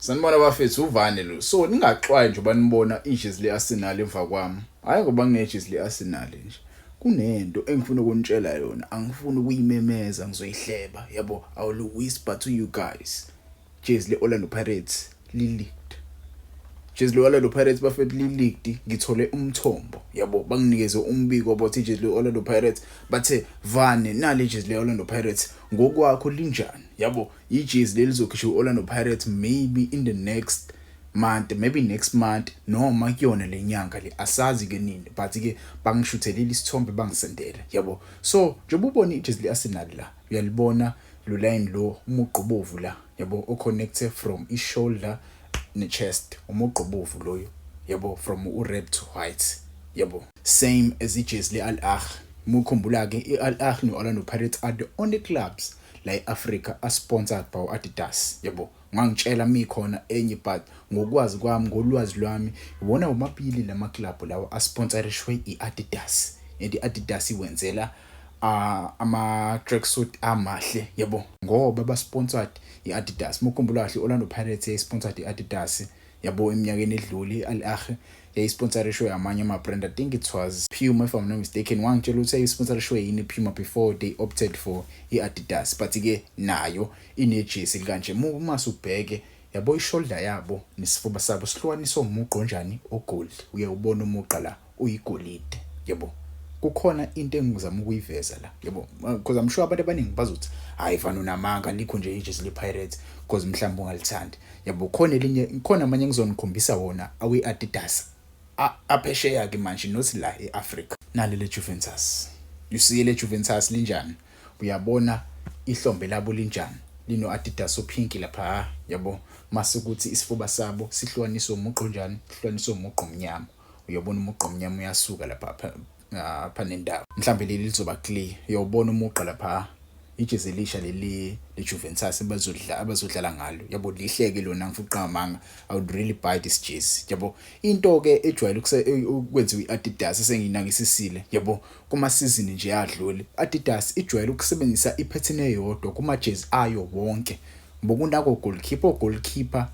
Sanibona bafethu, uvane lo. So ningaxwayi nje banibona ijezi le-Arsenal emva kwami. Hhayi ngoba nginejezi le-Arsenal nje. Kunento engifuna ukunitshela yona, angifuni ukuyimemeza ngizoyihleba. Yabo, I will whisper to you guys. Jezi le-Orlando Pirates li-leaked. Jezi le-Orlando Pirates bafethu li-leaked, ngithole umthombo. Yabo, banginikeze umbiko about ijezi le-Orlando Pirates. Bathe vane nali ijezi le-Orlando Pirates ngokwakho linjani? Yabo, ijezi leli lizokhishwa u-Orlando Pirates maybe in the next month, maybe next month noma kuyona le nyanga le, asazi ke nini, but ke bangishuthelile isithombe bangisendela, yabo. So njengoba ubona ijezi le-Arsenal la, uyalibona lo line lo, umugqa obovu la, yabo, o-connecte from i-shoulder ne-chest, umugqa obovu loyo, yabo, from u-red to white, yabo, same as ijezi le-Al Ahly. Mukhumbula ke i-Al Ahly no-Orlando Pirates are the only clubs la e-Africa a-sponsored by Adidas, yabo. Ungangitshela mikhona enye, but ngokwazi kwami, ngolwazi lwami, iwona womabili lama club lawa asponsorishwe i-Adidas, and i-Adidas iwenzela ama tracksuit amahle, yabo, ngoba ba sponsored i-Adidas. Mukhumbula kahle, i-Orlando Pirates yayi-sponsored i-Adidas, yabo, eminyakeni edlule. I-Al Ahly yayisponsorishwe amanye ama-brand, I think it was Puma if I'm not mistaken. Wangitshela ukuthi yayisponsorishwe yini Puma before they opted for i-Adidas, but ke nayo inejezi kanje. Uma usubheke, yabo, ishoulder yabo nesifuba sabo sihlukaniswa umugqa onjani? Ogold. Uye ubona umugqa la uyigolide, yabo. Kukhona into engizama ukuyiveza la, yabo, because I'm sure abantu abaningi bazothi, "Hayi fana, unamanga, likho nje ijezi le-Pirates," because mhlawumbe ungalithandi, yabo. Khona elinye, khona amanye engizonikhombisa wona awe-Adidas aphesheya ke manje, not la e-Africa. Nali le Juventus, you see le Juventus linjani? Uyabona ihlombe labo linjani? Lino Adidas opink lapha, yabo. Mase kuthi isifuba sabo sihlukaniswe umugqa onjani? Sihlukaniswe umugqa omnyama. Uyabona umugqa omnyama uyasuka lapha apha nendawo. Mhlambe leli lizoba clear. Uyawubona umugqa lapha, ijezi elisha leli le-Juventus abazodla abazodlala ngalo, yabo. Lihleke lona, ngifuna amanga, I would really buy this jersey, yabo. Into ke ejwayele ukwenziwa i-Adidas esengiyinakisisile, yabo, kuma season nje yadlule, Adidas ijwayele ukusebenzisa ipattern eyodwa kuma jezi ayo wonke. Bokunako goalkeeper, goalkeeper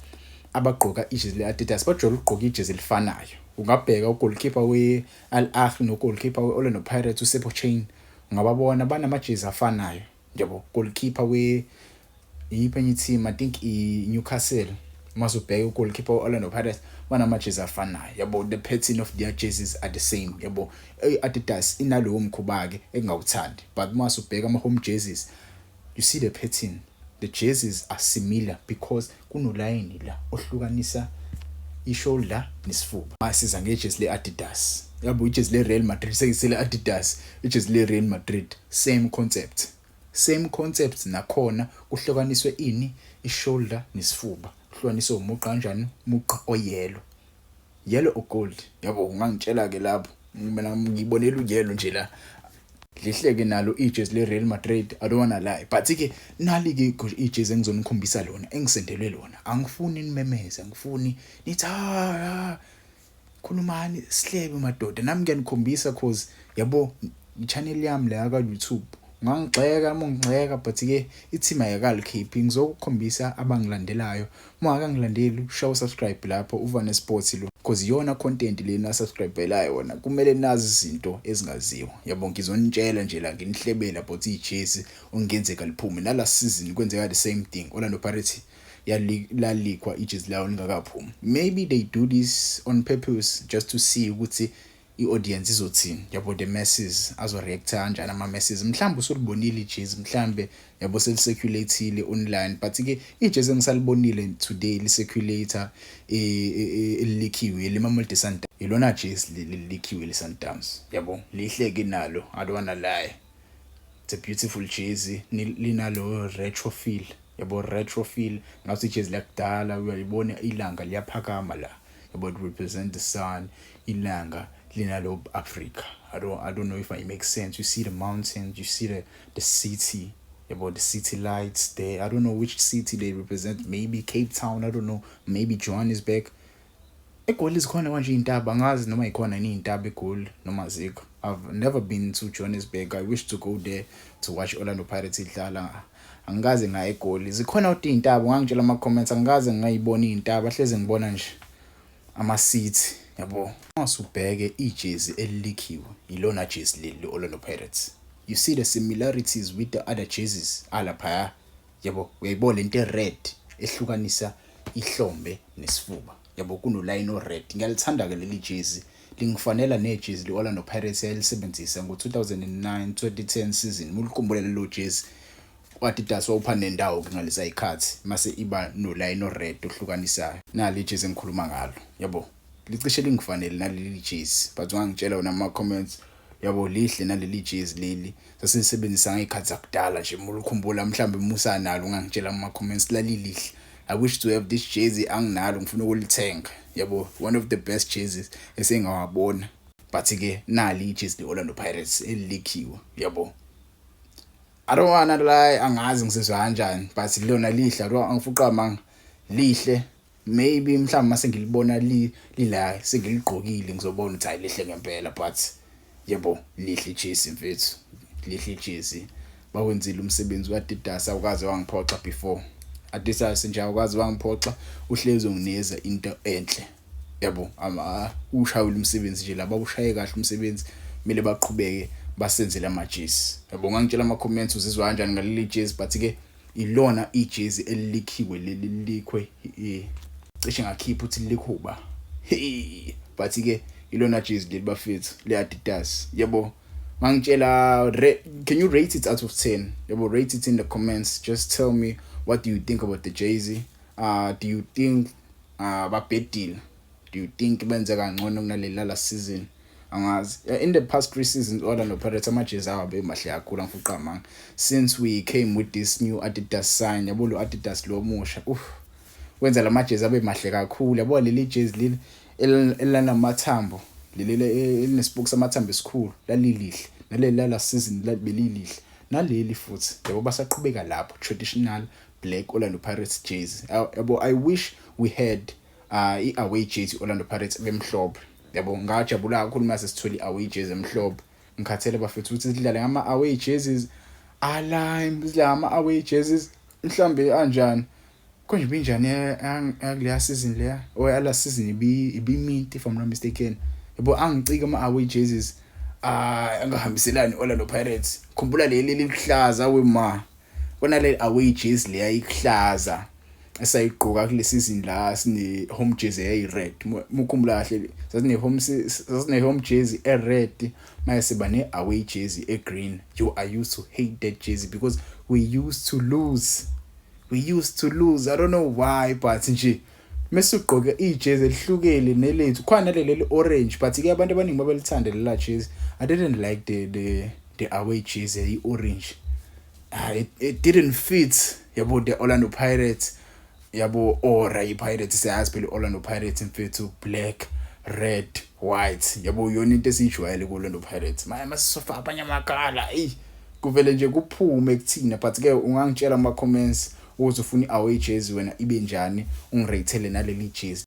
abagqoka ijezi le-Adidas bajwayele ukugqoka ijezi elifanayo. Ungabheka ugoalkeeper we-Al Ahly no-goalkeeper we-Orlando Pirates uSipho Chaine, ungababona banamajezi afanayo, yabo. Goalkeeper we yiphi enye team, I think i-Newcastle, mase ubheka ugoalkeeper we-Orlando Pirates, banamajezi afanayo, yabo. The pattern of their jerseys are the same, yabo. I-Adidas inalowo mkhuba ke engawuthandi, but mase ubheka ama home jerseys, you see the pattern, the jerseys are similar because kunolayini la ohlukanisa ishoulder nesifuba. Masiza ngejezi le-Adidas, yabo, ijezi le-Real Madrid, sekisele Adidas, ijezi le-Real Madrid, same concept, same concept nakhona kuhlukaniswe ini? Ishoulder nesifuba kuhlukaniswe umugqa kanjani? Umugqa oyellow, yellow or gold, yabo. Ungangitshela ke lapho, mina ngibonela uyellow nje la. Lihleke nalo ijezi le-Real Madrid, I don't wanna lie, but ke nali ke ijezi engizonikhombisa lona, engisendelwe lona. Angifuni nimemeze, angifuni nithi ha khulumani sihlebe madoda. Nami ngiyanikhombisa cause, yabo, i-channel yami la ka YouTube. Ungangigxeka uma ungigxeka, but ke i-team ayikalikhiphi. Ngizokukhombisa abangilandelayo. Uma ungakangilandeli, shaya usubscribe lapho, Uvane Sports lo, because iyona content lena subscribe yona. Kumele nazi izinto ezingaziwa, yabo. Ngizonitshela nje la, nginihlebela about ijezi okungenzeka liphume nala season. Kwenzeka the same thing, Orlando Pirates yalalikwa ijezi lawo lingakaphumi. Maybe they do this on purpose just to see ukuthi i-audience izothini, yabo, the masses azo-reacta kanjani, ama-masses. Mhlawumbe usulibonile ijezi, mhlambe, yabo, selicirculateile online, but ke ijezi engisalibonile today licirculate elileakiwe le-Mamelodi Sundowns, ilona jezi lelileakiwe le-Sundowns, yabo. Lihle ke nalo, I don't wanna lie, it's a beautiful jersey, linalo retro feel, yabo, retro feel, ngathi ijezi lakudala. Uyalibona ilanga liyaphakama la, yabo, it represent the sun, ilanga linalo Africa. I don't know if I make sense. You see the mountains, you see the city, about the city lights there. I don't know which city they represent, maybe Cape Town, I don't know, maybe Johannesburg. EGoli zikhona kanje iy'ntaba, angazi noma yikhona yini iy'ntaba eGoli noma azikho. I've never been to Johannesburg. I wish to go there to watch Orlando Pirates idlala. Angikaze ngaya eGoli. Zikhona kodwa iy'ntaba, ungangitshela ama-comments, angikaze ngayibona iy'ntaba, hleze ngibona nje ama-city yabo. Ungase ubheke ijezi elilikhiwe, ilona jezi leli le-Orlando Pirates. You see the similarities with the other jerseys alaphaya, yabo. Uyayibona lento e-red ehlukanisa ihlombe nesifuba, yabo, kunolayini o-red. Ngiyalithanda-ke leli jezi, lingifanela nejezi le-Orlando Pirates yayisebenzisa ngo-2009 2010 season. Mulikhumbula lelo jezi, u-Adidas wawupha nendawo-ke ngalesa yikhathi mase iba nolayini o-red ohlukanisayo. Nali ijezi engikhuluma ngalo, yabo, licishe lingifanele naleli jezi, but ungangitshela wona ama-comments, yabo. Lihle naleli jezi leli, sasilisebenzisa ngey'khathi zakudala nje. Mulikhumbula mhlawumbe musa nalo, ungangitshela ama-comments, lalilihle. I wish to have this jersey, anginalo, ngifuna ukulithenga, yabo. One of the best jerseys esengawabona, but-ke nali ijezi le-Orlando Pirates elilikhiwe, yabo. I don't wanna lie, angazi ngisizwa kanjani, but lona lihle, angifuqa manga, lihle. Maybe mhlawumbe mase ngilibona lila sengiligqokile, ngizobona ukuthi hayi, lihle ngempela, but yebo, lihle ijezi mfethu, lihle ijezi. Bawenzile umsebenzi u-Adidas, awukaze wangiphoxa before. Adidas nje awukaze wangiphoxa, uhlezi unginikeza into enhle, yabo. Ama ushayile umsebenzi nje laba, ushaye kahle umsebenzi, kumele baqhubeke basenzele amajezi, yabo. Ungangitshela ama-comments uzizwa kanjani ngaleli jezi, but-ke ilona ijezi elilikhiwe leli, likhwe cishe ngakhipha ukuthi likhuba, but-ke ilona jezi leli bafethu le-Adidas, yabo. Mangitshela, can you rate it out of 10, yabo? Rate it in the comments. Just tell me, what do you think about the jersey? Do you think babhedile? Do you think benze kangcono kunaleli last season? Angazi, in the past 3 seasons Orlando Pirates amajezi awo abemahle kakhulu, angifuqa amanga, since we came with this new Adidas sign, yabo, lo Adidas lo musha, uff, wenza lamajezi abe mahle kakhulu, yabo. Leli jezi leli elanamathambo leli elinesibuko samathambo esikhulu lalilihle, naleli la season belilihle, naleli futhi, yabo. Basaqhubeka lapho, traditional black Orlando Pirates jersey, yabo. I wish we had i-away jersey Orlando Pirates bemhlophe, yabo. Ngajabula kakhulu mase sithola i-away jersey emhlophe. Ngikhathele bafethu ukuthi sidlale ngama away jerseys alime, sidlale ngama away jerseys mhlambe anjani konje, binjani yakuleya season leya or yala season, ibi mint if I'm not mistaken, yabo. Angicika ama away jerseys ah angahambiselani Orlando Pirates. Khumbula leli liluhlaza wema kona, le away jersey leya ikuhlaza esayigqoka kule season la sine home jersey eyayi red. Mukhumbula kahle, sasine home jersey e red, manje siba ne away jersey e green. Yo, I used to hate that jersey because we used to lose, we used to lose. I don't know why, but nje mase ugqoke ijezi elihlukile nelethu, khona leli orange, but ke abantu abaningi babelithanda lela jersey. I didn't like the away jersey i orange. It didn't fit, yabo, the Orlando Pirates, yabo, or iPirates. Siyazi phela Orlando Pirates mfethu, black, red, white, yabo, yona into esiyijwayele ku Orlando Pirates. Manje masisofa abanye amakala, ey, kuvele nje kuphume kuthina, but ke ungangitshela ama comments ukuthi ufuna i-away jersey wena ibe njani, ungirate naleli jersey.